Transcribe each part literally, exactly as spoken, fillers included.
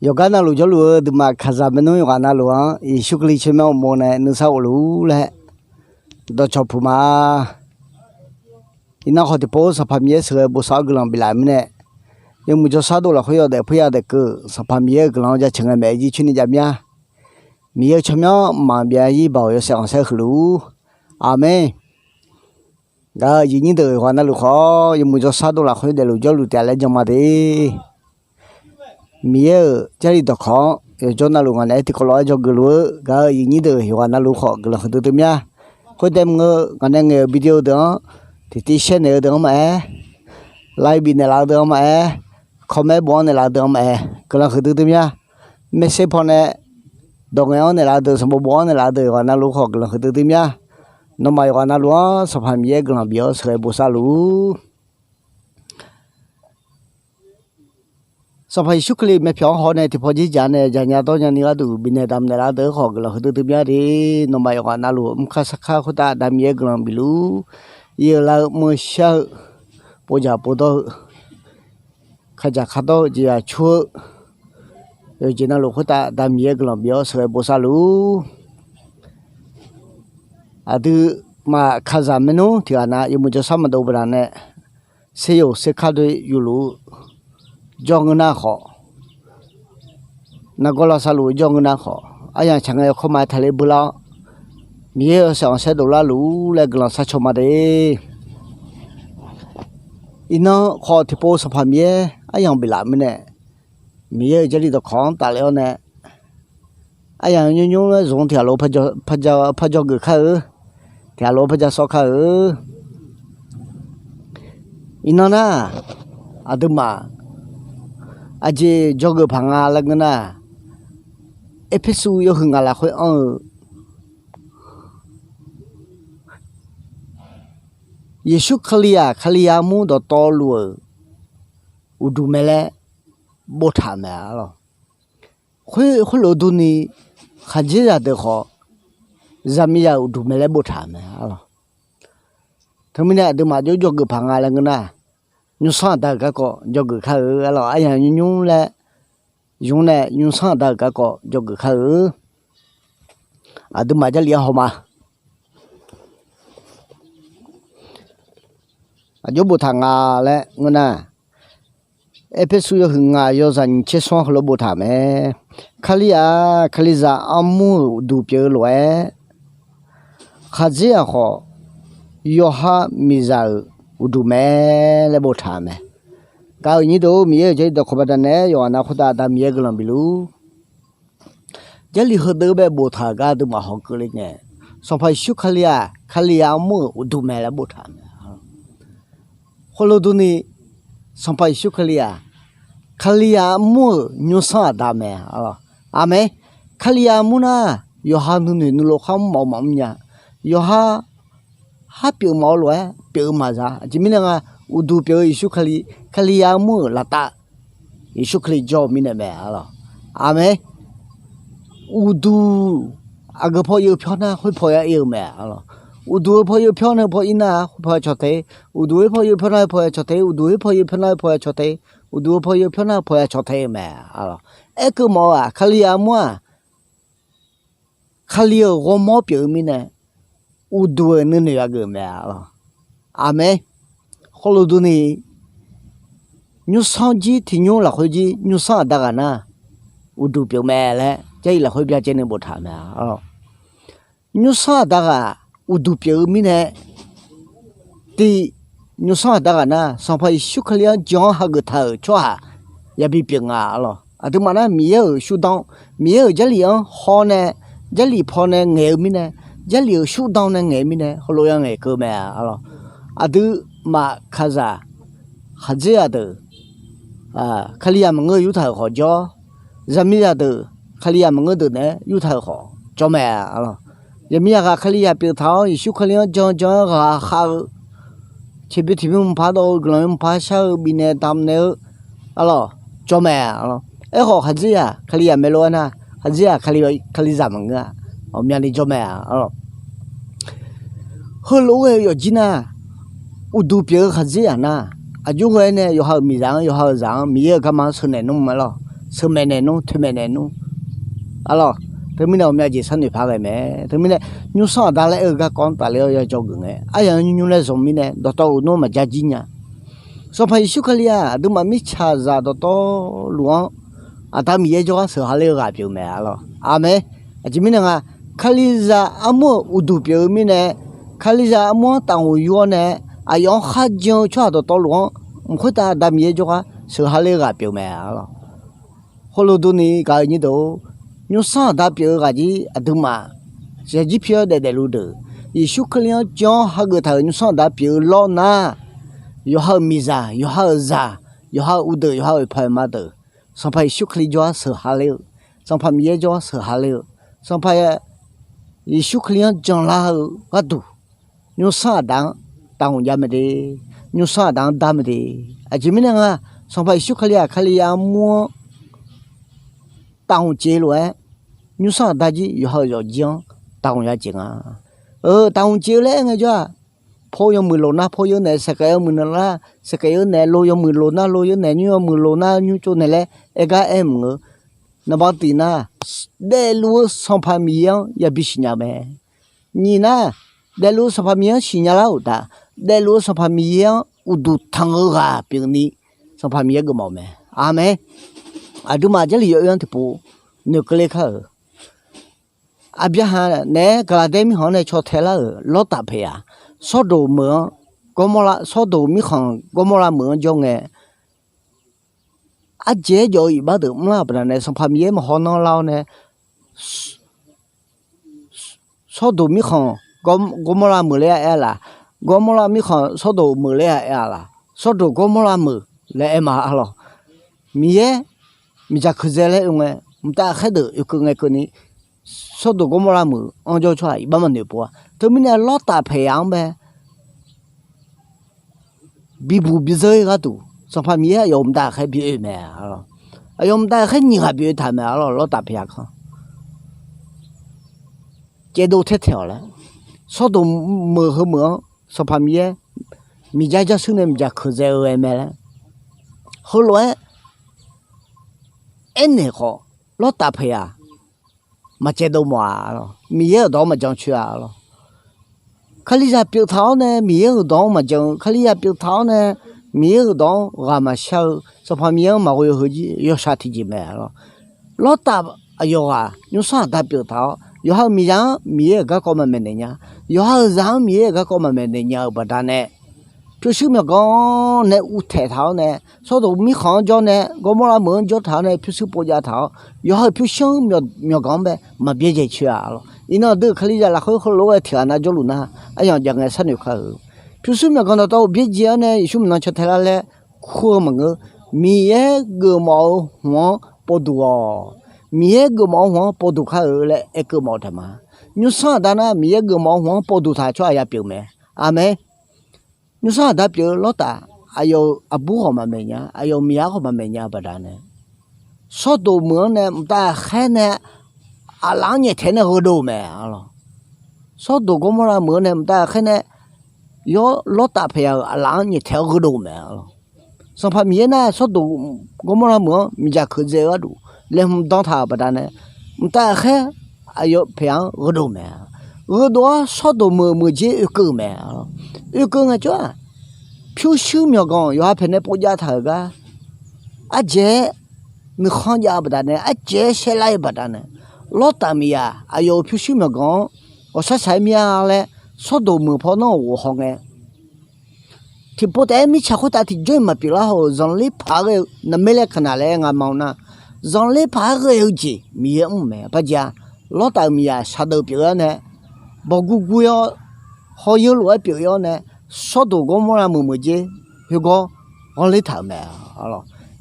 Yawqgar navluf jawrluf-eu duimaf kaqzaq maernmr yawqghaq navluf-anr Yeqsur Kali tsawrmyanr uqmov nae nuisar ghofluf-ur laer dawqcawq puq ma. Iqnan khawf tiqpov Sanqpaq Miqyaer sheuqghae bosav-awr guiqlanq biflaf-euq mirnae, yawmuiq jawrshar dov lafkhoer yawdaef poerya daef keuv Sanqpaq Miqyaer-euq guiqlanq-anr jaceuq ngae maeq-aer jircoer ni jav mir-a. Miqyaer-euq tsawrmyanr maqbyav-ir baoq yawshaef khanqsaer huiq luf-ur. Aqmeq. Gaq-euq aqyuif nyir deuq yawqghaq navluf khawf, yawmuiq jawrshar dov lafkhoer daefluf jawrluf taef laer jan ma de. Miqyaer-euq Jarlif dawqkawq-anr yawqjawr navluf ngaq naeq-aer tiqkawv lof-aer dzawgeuf luf-eu gaq-euq aqyuif nyir deuq yawqghaq navluf khawf guiqlanq huiqdui dui mir-a. Khoertav mr-eu ngaq nae ngaeq-euq video deuq-anr tiqtiv share naeq-eu deuq-anr maqaer, like bifnaeq laf-eu deuq-anr maqaer, comment bof-anr naeqlaf-eu deuq-anr maqaer, guiqlanq huiqdui dui mir-a. Message pawnae dawq ngaeq-anr naeqlaf-eu deuq, sanqbof bof-anr naeqlaf-eu deuq yawqghaq navluf khawf guiqlanq huiqdui dui mir-a. Nawmaf yawqghaq navluf-anr Sanqpaq Miqyaer guiqlanq bif-awr sheuqghae bosav luf-ur. Sanqpaq Yeqsur Kali myavpyawq-anr haw nae tiqpawf jirjaq nae jaqnya dawrnya ni gharduq bifnaeq damqnaeq laf-eu deuq khawf guiqlanq huiqdui dui mir-a de. Nawmaf yawqghaq navluf mrkar sarkar khoertav Aqda Miqyaer guiqlanq bif luf-ur. Ir-euq lar-eu mr shar-eu povjaq povdawr-eu kaqdzaq kardawr-eu jeqzaq cur-eu yawqjeq navluf khoertav Aqda Miqyaer guiqlanq bif-awr sheuqghae bosav luf-ur. Aqduimaf kaqzaq maernmr tiqghaq nav yawmuiq jawrshar maqdov baqdanae, seryoq serkar doe yufluf-eu jawr ngeur nar khawf, nargawr lavsav luf-eu jawr ngeur nar khawf, aryamq tsaq ngae yawkawr ma-aer taqler beular-awr, Miqyaer-euq yawshaef khanqsaer dovlar luf-ur laer guiqlanq sharcaw ma de. Iqnan khawf tiqpov Sanqpaq Miqyaer aryamq biflaf mirnae, Miqyaer-euq Jarlif dawqkawq-anr tafler-awr nae, aryamq nymr nymr-aer zmq tiq ghaq lof-aer par dzawgeuf kar-eu, tiq ghaq lof-aer par ja sawr kar-eu. Iqnan nar, aqduimaf aqjeq dzawgeuf paq nga laer ngeur nar, Erpersu yawhuiq ngaq lafkhoer anr-eu Yeqsur Kali-aq, Kalizaq armur dawqtawvluf-euq uqduq mae laer boftaq-euq mae arlawq. Khoer, khoerlof durni, khaqdzerzaq deuq khawf, zaqmiqzaq-euq uqduq mae laer boftaq-euq mae arlawq. Teumirnae aqduimaf jov-aer dzawgeuf paq nga laer ngeur nar, nymrsanr aqda-euq garkawv dzawgeuf kar-eu arlawq. Aryamq nymr nymr laer zmq nae nymrsanr aqda-euq garkawv dzawgeuf kar-eu. Aqduimaf Jarlif-anr haw ma. Aqjox boftaq nga laer ngeur nar, Erpersu yawhuiq ngaq yawzaq nyiq tser smr-anr heulof boftaq mae. Kalizaq-aq, Kalizaq armur-euq uqduq pyeuf-eu lof-aer, khaqdzerzaq khawf, yawqha miqzaq-euq uqduq mae laer boftaq mae. Gaq-euq nyir deuq-or, Miqyaer-euq Jarlif dawqkawq baqdanae yawqghaq nav khoertav Aqda Miqyaer guiqlanq bif luf-ur. Jarlif heudeuq bae boftaq-euq gar aqduimaf hawkeuv le ngae, Sanqpaq Yeqsur Kali-aq, Kalizaq armur-euq uqduq mae laer boftaq mae. Khoerlof durni, Sanqpaq Yeqsur Kali-aq, Kalizaq armur-euq nymrsanr aqda mae. Aqmeq. Kalizaq armur nar, yawqha nuinoeq nuilov khar mr mawf-eu maqmr nya. Yawqha har pyeuf mawf-eu lof-aer pyeuf-eu maqza. Aqjeq mirnae nga, uqduq pyeuf-eu Yeqsur Kali, Kalizaq armur-euq laftav Yeqsur Kali jawr-eu mirnae mae arlawq. Aqmeq. Uqduq aqgeu paw ir-eu pyawr nar, khoer paw ya ir-eu mae arlawq. Uqduq-eu paw ir-eu pyawr nar, paw ir nar, khoer paw ya cawq te. Uqduq-eu paw ir-eu pyawr nar, paw ya cawq te. Uqduq-eu paw ir-eu pyawr nar, paw ya cawq te. Uqduq-eu paw ir-eu pyawr nar, paw ya cawq te-eu mae arlawq. Aerkeuv mawf-eu-aq, Kalizaq armur-aq, Kali-euq ghawrmawr pyeuf-eu mirnae, uqduq-euq nuinoeq ya geuf mae arlawq. Aqmeq. Khoerlof durni, nymrsanr jir tiqnymr lafkhoer jir nymrsanr aqda ghaq nar, uqduq pyeuf mae laer Jarlif lafkhoer byacaevni boftaq mae arlawq. Nymrsanr aqda ghaq uqduq pyeuf-eu mirnae, tiq, nymrsanr aqda ghaq nar, Sanqpaq Yeqsur Kali-anr jan-anr hageuf taq-euq tsawrhaq yabi pyeuf nga arlawq. Aqduimaf nar Miqyaer-euq shurdanr, Miqyaer-euq Jarlif-anr hawnae, Jarlif pawnae ngaeq-eu mirnae, Jarlif-euq shurdanr nae ngaeq-eu mirnae heulof-aer ngaeq keuv mae arlawq. Aqduimaf kalizaq, khaqdzerzaq deuq, Kalizaq maqngeur-eu yurtaq-euq khawf jawr, zaqmiqzaq deuq, Kalizaq maqngeur deuq naeq-aer yurtaq-euq khawf jawr mae arlawq. Zaqmiqzaq ghaq Kalizaq pyeuf taq-awr Yeqsur Kali-anr jan jan-aer ghaq khav-eu, teqbymr tiqbymr maqpar dawv-eu, guiqlanq maqpar shar-eu, bifnaeq damqnaeq-eu arlawq, jawr mae arlawq. Aerkhawf khaqdzerzaq Kalizaq maeqlof-aer nar, khaqdzerzaq Kali, Kalizaq maqngeur-a, ghawqmyani jawr mae arlawq. Heulof-aer ghae-eu yawqjir nar, uqduq pyeuf-eu khaqdzerzaq nar, aqjox ghae-aer nae yawqha-euq miqzaq-anr, yawqha-euq zaq-anr Miqyaer-euq garma-anr sheuqnaeq nmr mae lawq. sheuqmaeq naeq nmr, toeqmaeq naeq nmr. Arlawq, teumirnae ghawqmya jeq sharnoeq paq ghae mae. Teumirnae nymrsanr aqda laer aer-eu garkawv-anr tafler-awr ya jawrgeuf ngae, aryaq nymr laer zanq mirnae dawqtawvluf nmr maqja jir nya. Sanqpaq Yeqsur Kali-aq, aqduimaf mirtsaqzaq dawqtawvluf-anr Aqda Miqyaer jawrgar sheuq ha ler-eu ghaq pyeuf-eu mae. Arlawq, aqmeq. Aqjeq mirnae nga, Kalizaq armur-euq uqduq pyeuf-eu mirnae, Kalizaq armur-anr taf ghoq yur-awr nae, aqyawf-anr kharjan-eu tsawrhaq dawqtawvluf-anr mq khoertav Aqda Miqyaer jawrgar sheuq ha ler-eu ghaq pyeuf mae. Arlawq, khoerlof durni gaq-eu nyir deuq-or, nymrsanr aqda pyeuf-eu ghaq jir aqduimaf shaqjir pi-awr daef daefluf deuq, Yeqsur Kali-anr jan-awr hageuf taq-euq nymrsanr aqda pyeuf-eu lawr nar, yawqha-euq miqzaq, yawqha-euq zaq, yawqha-euq uqdeuq, yawqha-euq oeqpaq oeqma deuq, Sanqpaq Yeqsur Kali jawrgar sheuq ha ler-eu, Sanqpaq Miqyaer jawrgar sheuq ha ler-eu, Sanqpaq Yeqsur Kali-anr janlar-eu gharduq, nymrsanr aqda-anr taf ghoq jav mae de, nymrsanr aqda-anr dar mae de. Aqjeq mirnae nga, Sanqpaq Yeqsur Kali-aq, Kalizaq armur-anr taf ghoq ceq lof-aer, nymrsanr aqda jir yawqha-euq yawqjir-anr taf ghoq ya jeq nga. Eu, taf ghoq ceq-eu laer aer ngaejawr-aq, paw yawmuiq loq nar paw yawnaeq, saeqkaef yawmuiq naeq nar saeqkaef yawnaeq, lo yawmuiq loq nar lo yawnaeq, nymr yawmuiq loq nar nymr tsovnaeq laer aer gar aer mq-eu. Naqba tiq nar, daefluf-eu Sanqpaq Miqyaer-anr yabi siqnya mae. Nyiq nar, daefluf-eu Sanqpaq Miqyaer-anr siqnya lar-euq taf, daefluf-eu Sanqpaq Miqyaer-anr uqduq tanq-eu ghaq pyeufni, Sanqpaq Miqyaer geufmawf-eu mae. Aqmeq. Aqduimaf Jarlif yaw-oe-anr tiqpov noeqkeuv ler kar-euq, Aqbyaqhaq naeq-aer Gaqlaqdaer mirkhanq-anr nae caw tae lar-euq Lawrtaf paeq-aq, Sawrdoq meuq-anr, Gawrmawrlav, Sawrdoq mirkhanq Gawrmawrlav meuq-anr jawr ngae, ardzaeq-aer jawf-eu iqbax deuq mrlar-euq baqdanae Sanqpaq Miqyaer maqhaw nanrlar-awr nae, Sawrdoq mirkhanq Gawrmawrlav meuq laer-a aer-a laq? Gawrmawrlav mirkhanq Sawrdoq meuq laer-a aer-a laq? Sawrdoq Gawrmawrlav meuq laer aer ma. Arlawq, Miqyaer miqdzaq keuqdzae laer oe ngae, mqtav ghaqkhaer deuq oekeuv ngae keuvni, Sawrdoq Gawrmawrlav meuq-anr jawr tsawrhaq iqbax maqnoeq pov-a. Teumirnae Lawrtaf paeq-aq-anr bae bibuq bidzeur-ir gharduq, Sanqpaq Miqyaer aqyawf mqtav ghaqkhaer bi oe mae. Arlawq, aqyawf mqtav ghaqkhaer nyiq ghaq bi oe taq mae. Arlawq, Lawrtaf paeq-aq kanr caevdov taer taeq-awq laer, Sawrdoq meuq heumeuq-anr Sanqpaq Miqyaer miqjar jarshuir nae miqdzaq keuqdzae-eu aer mae laer, heulof-aer aernaeq khawf, Lawrtaf paeq-aq, maqcaevdov mawf-a. Arlawq, Miqyaer-euq dawq-anr maqjan coer-a. Arlawq, Kalizaq pyeuf taq-awr nae Miqyaer-euq dawq-anr maqjan-eu, Kalizaq pyeuf taq-awr nae Miqyaer-euq dawq-anr ghaq maqshar-eu, Sanqpaq Miqyaer-anr maqghoe-eu heujir yawshaq tiqjeq mae. Arlawq, Lawrtaf aqyawf ghaq nymrsanr aqda pyeuf taq-awr, yawqha-euq miqzaq-anr Miqyaer-euq garkawv maqmaeq naeq nya, yawqha-euq zaq-anr Miqyaer-euq garkawv maqmaeq naeq nya-eu baqdanae, pyurshuir myawqganq nae uvtaeq taq-awr nae, Sawrdoq mirkhanq-anr jawr nae, Gawrmawrlav meuq-anr jawr taq-awr nae pyurshuir povjav taq-awr, yawqha-euq pyurshuir-anr myawqganq-anr bae maqbyaerdzae coer-a. Arlawq, iqnan aqdui-euq Kalizaq lafkhoer heulof-aer tiq ghaq nav jawrluf nar, aryamq jav ngae sharnoeq kar-eu, pyurshuir myawqganq dawqtawv byaerdzae-awr nae Yeqsur maqnan caw tae lar laer kur-eu maqngeur. Miqyaer geufmawf-eu hmq-anr povduq-awq. Miqyaer geufmawf-eu hmq-anr povduq kar-eu laer aerkeuv mawf-eu taef ma. Nymrsanr aqda nar Miqyaer geufmawf-eu hmq-anr povduq taq tsawrhaq ya pyeuf mae. Aqmeq. Nymrsanr aqda pyeuf-eu Lawrtaf, aqyawf-euq aqbur khawf maqmaeq nya, aqyawf-euq miqyaer khawf maqmaeq nya-eu baqdanae, Sawrdoq meuq-anr nae mqtav ghaqkhaer nae aqlaf-anr nyaeftaeq nae gheudov-eu mae. Arlawq, Sawrdoq Gawrmawrlav meuq-anr nae mqtav ghaqkhaer nae yawr Lawrtaf paeq-a-euq aqlaf-anr nyaeftaeq-awr gheudov-eu mae. Arlawq, Sanqpaq Miqyaer nar Sawrdoq Gawrmawrlav meuq-anr miqdzaq keuqdzae-eu gharduq laeqhmq dan taq-euq baqdanae, mqtav ghaqkhaer aqyawf paeq-anr gheudov-eu mae. Gheudov-awr Sawrdoq meuq meuq dzer oekeuv-eu mae. Oekeuv ngaejawr-aq, pyurshuir myawqganq yawqha paeq nae povjav taq-euq gar ardzaeq-aer nuikhanr jav-eu baqdanae, ardzaeq-aer saerlar-eu baqdanae, Lawrtaf miqzaq aqyawf-euq pyurshuir myawqganq-anr ghawqshaq shaq-aer mir-a laer, Sawrdoq meuq paw nanr-euq ghof haw ngae, tiqpov taef-aer mirtsaq khoertav tiqjawr-iq maqpyeuf lar haw-euq zanqler paq-aer ghae-eu naqmer laer kaqnaq laer aer nga ma-eu nar, zanqler paq-aer ghae-eu jeq Miqyaer mr-eu mae. Aqpar jeq-a, Lawrtaf-euq miqzaq shaqdeuq pyeuf-eu-awr nae, bawqguv guv-awr, hawr yeur lof-aer pyeuf-awr nae, Sawrdoq Gawrmawrlav meuq meuq dzer khoergawr ghanrler taq-euq mae.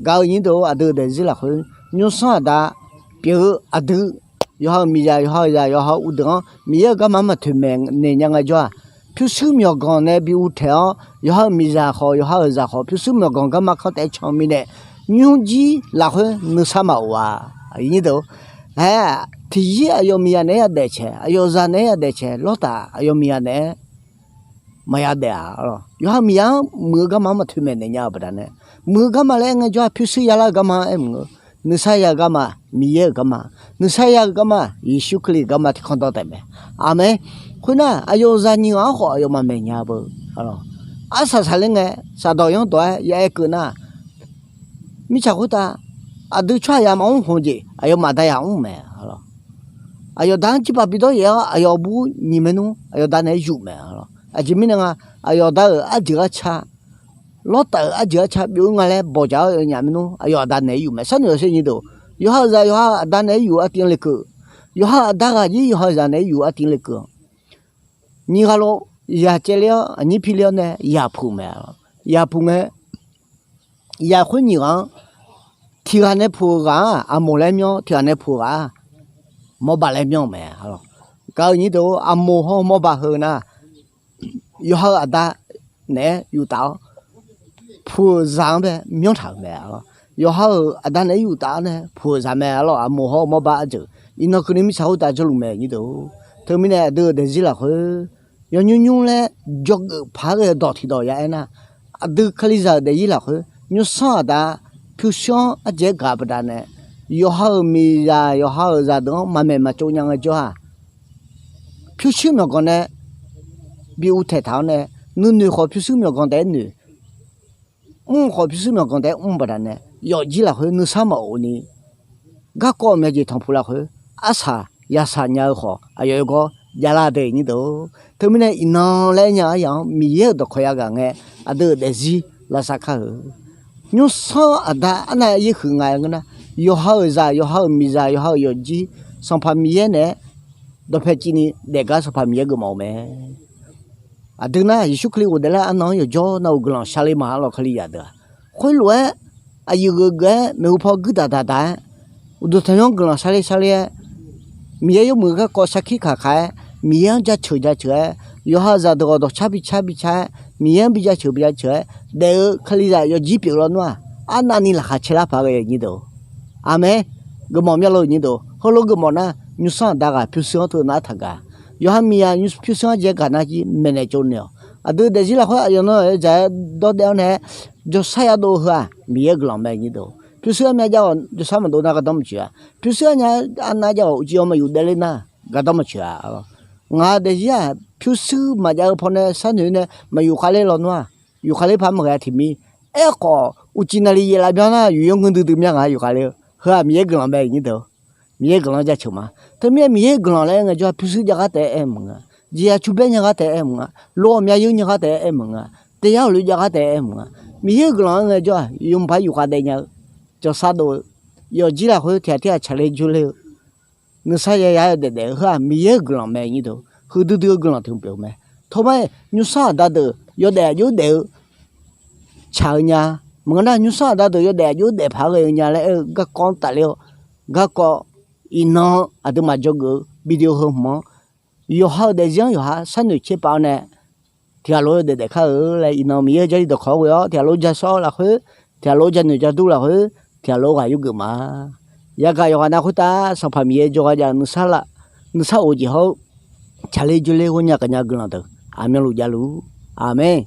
Gaq-eu nyir deuq-or, aqdui-euq daefzir lafkhoer nymrsanr aqda pyeuf-eu aqdui, yawqha-euq miqzaq, yawqha-euq zaq, yawqha-euq uqdeuq-anr Miqyaer-euq garma-anr maqtoeq maeqnaeq nya ngaejawr-aq, pyurshuir myawqganq nae bi uvtaeq-awr, yawqha-euq miqzaq khawf, yawqha-euq zaq khawf, pyurshuir myawqganq garma kanr taef-aer can-eu mirnae, nymrjir lafkhoer nuisar maqof-a. Aer, tiqzir aqyawf miqzaq naeq-aer yadaef cae, aqyawf zaq naeq-aer yadaef cae, Lawrtaf aqyawf miqzaq naeq-aer maqya daef-a. Yawqha miqzaq-anr muiq-eu garma-anr maqtoeq maeqnaeq nya-eu baqdanae, muiq-eu garma laer aer ngaejawr-aq, pyurshuir ya lar-eu garma-anr aer maqngeur. Nuisar ya-euq garma, Miqyaer-euq garma, nuisar ya-euq garma, Yeqsur Kali-euq garma tiqkanr dawr taef mae. Aqmeq. Khoernar, aqyawf-euq zaq nyiq ghaq-anr khawf aqyawfmaf maeqnya beu. Arsaq saqler ngae, saqdawq yanrdawq-aer ya aer keuv nar, mirtsaq khoertav aqdui tsawrhaqzaq maqmr khmq jeq aqyawfmaf dayaq mr mae. Aqyawf da-anr jirpav bidawr yaef-awr aqyawf bur nyiq maernmr aqyawf da naeq-aer yuf mae. Aqjeq mirnae nga, aqyawf da-euq arjeuq arca, lawrtaf-euq arjeuq arca byov-ir nga laer bawqjaq-awr yawnyaf maernmr aqyawf aqda naeq-aer yuf mae. Sharnoeq-awr sher nyir deuq, yawqha-euq zaq yawqha-euq aqda naeq-aer yuf-eu artiv-anr lekeuv, yawqha-euq aqda ghaq jir yawqha-euq zaq naeq-aer yuf-eu artiv-anr lekeuv-awq. Nyiq ghaq lof yaq caevler-awr aqnyir pirler-awr nae yaq puq mae. Yaq puq ngae, yaq khoer nyiq ghaq-anr, tiq ghaq nae puq-euq ghaq-aq, Aqmoq laer myanr, tiq ghaq nae puq-eu ghaq-aq, Mawrbav laer myanr-eu mae. Gaq-eu nyir deuq, Aqmoq hawr-eu Mawrbav heu nar, yawqha-euq aqda naeq-aer yuf taf-awr, puq-euq zaq-anr bae myanr taq-euq mae. Yawqha-euq aqda naeq-aer yuf taf-awr nae puq-euq zaq mae. Arlawr, Aqmoq hawr-eu Mawrbav ardeuq iqnan keuvni mirtsaq khoertav jawrluf mae nyir deuq. Teumir nae aqdui-euq daefzir lafkhoer, yawnymr nymr laer dzawgeuf paq-aer ghae-eu dawq tiqdawq ya aernar, aqdui Kalizaq-euq daefzir lafkhoer nymrsanr aqda pyurshuir-anr ardzaeq-aer gaq-eu baqdanae, yawqha-euq miqzaq yawqha-euq zaqdeuq-anr maqmaeq maqtsov nya ngaejawr-aq, pyurshuir myawqganq nae bi uvtaeq taq-awr nae, nuinoeq khawf pyurshuir myawqganq taef-aer noeq, mr khawf pyurshuir myawqganq taef-aer mr baqdanae, yawfjir lafkhoer nuisar maqof ni, garkawv myavjeq tanqpuq lafkhoer arsaq yasaq nya-eu khawf, aqyawf yawgawr javlar deuq nyir deuq-or. Teumirnae iqnan laer aernya aryaq-anr Miqyaer-euq dawqkawq yaghaq ngae, aqdui-euq daefzir lavsav kar-euq. Nymrsanr aqda arnav yaer huiq nga-aer ngeur nar, yawqha-euq zaq yawqha-euq miqzaq yawqha-euq yawfjir, Sanqpaq Miqyaer naeq-aer dawqpae civni daefgar Sanqpaq Miqyaer geufmawf-eu mae. Aqdui nar Yeqsur Kali ghofdaef laer arnan-anr yawqjawr navluf guiqlanq sharler ma. Arlawr, Kalizaq deuq-aq khoerlof-aer aqyuif geuf geuf-aer maeqhu paw guir daq daq daq-aer, uqduq tanqnymr guiqlanq sharler sharler-aer, Miqyaer yawmuiq garkawv sarkir kaq kaq-aer, Miqyaer-anr jaceuq jaceuq-aer, yawqha-euq zaqdeuq ghawqdawq car bi car bi car-aer, Miqyaer-anr bi jaceuq bi jaceuq-aer daef-eu Kalizaq yawfjir pyeuf lawnmr-aq, arnavni laqkhaq caelar paq ghae-eu nyir deuq. Aqmeq. Geufmawf myanr lo nyir deuq. Heulof geufmawf nar, nymrsanr aqda ghaq pyurshuir-anr teunav taq gaq. Yawqha miqzaq pyurshuir-anr jaev gaq nar jir maeqnaeq tsovnaeq-awq. Aqdui daefzir lafkhoer aqyawf nan-eu dzaq-aer dawrdaef-awr nae-aer jawrshar yadov-eu heu-aq, Miqyaer-euq guiqlanq mae nyir deuq. Pyurshuir armyav jav ghawq jawrshar maqdov nar gardanr maqtsoeq-a. Pyurshuir arnya arnav jav ghawq uqcif-awr maqyuf daefler nar gardanr maqtsoeq-a. Ngaq-euq daefzir-aq pyurshuir maqjav-eu pawnae sharnoeq nae maqyuf khavler lawnmr-aq, yuf khavler paq maqghae tiqmir. Aerkhawf uqcif naqli yaef laf byan nar yuf yawr ngeur duidui myanr ngaq yuf khavler-eu heu-aq Miqyaer guiqlanq mae nyir deuq. Miqyaer guiqlanq jaceuq ma. Teumirnae Miqyaer guiqlanq laer aer ngaejawr-aq pyurshuir jav gar taef-aer aer maqnga. Jeqzaq cu baer nya gar taef-aer aer maqnga. Lof-awq myav yeur nya gar taef-aer aer maqnga. Taef yar-awq lof jav gar taef-aer aer maqnga. Miqyaer-euq guiqlanq-anr ngaejawr-aq yawmuiq paq yuf khav daef nya-eu jawrshar dov-eu yawfjir lafkhoer tiqghaq tirghaq tsaqler jurler-eu nuisar yaya-aer yawdaef daef-eu heu-aq Miqyaer-euq guiqlanq mae nyir deuq. Huiqdui dui-eu guiqlanq teu pyeuf-eu mae. Tawr mar-aer nymrsanr aqda deuq yawdaef aqjox daef-eu tsaq-eu nya. Maqngeur nar nymrsanr aqda deuq yawdaef aqjox daef paq-aer ghae-eu nya laer aer-eu garkawv-anr tafler-awr, garkawv iqnan aqduimaf dzawgeuf-eu video heu hmq-anr yawqha-euq daefzir-anr yawqha sharnoeq caer pav-awr nae tiqghaq lof-aer yawdaef daef kar-eu laer iqnan Miqyaer-euq Jarlif dawqkawq-anr ghoe-awr tiqghaq lof-aer ja sawr-eu lafkhoer, tiqghaq lof-aer ja noeq ja dur lafkhoer, tiqghaq lof-aer ghaq yurgeuf ma. Yagaq yawqghaq nav khoertav Sanqpaq Miqyaer jawrgar jav-eu nuisar of jeq hawr-eu tsaqler jurler ghawqnya gaqnya guiqlanq deuq aqmyanluf javluf. Aqmeq.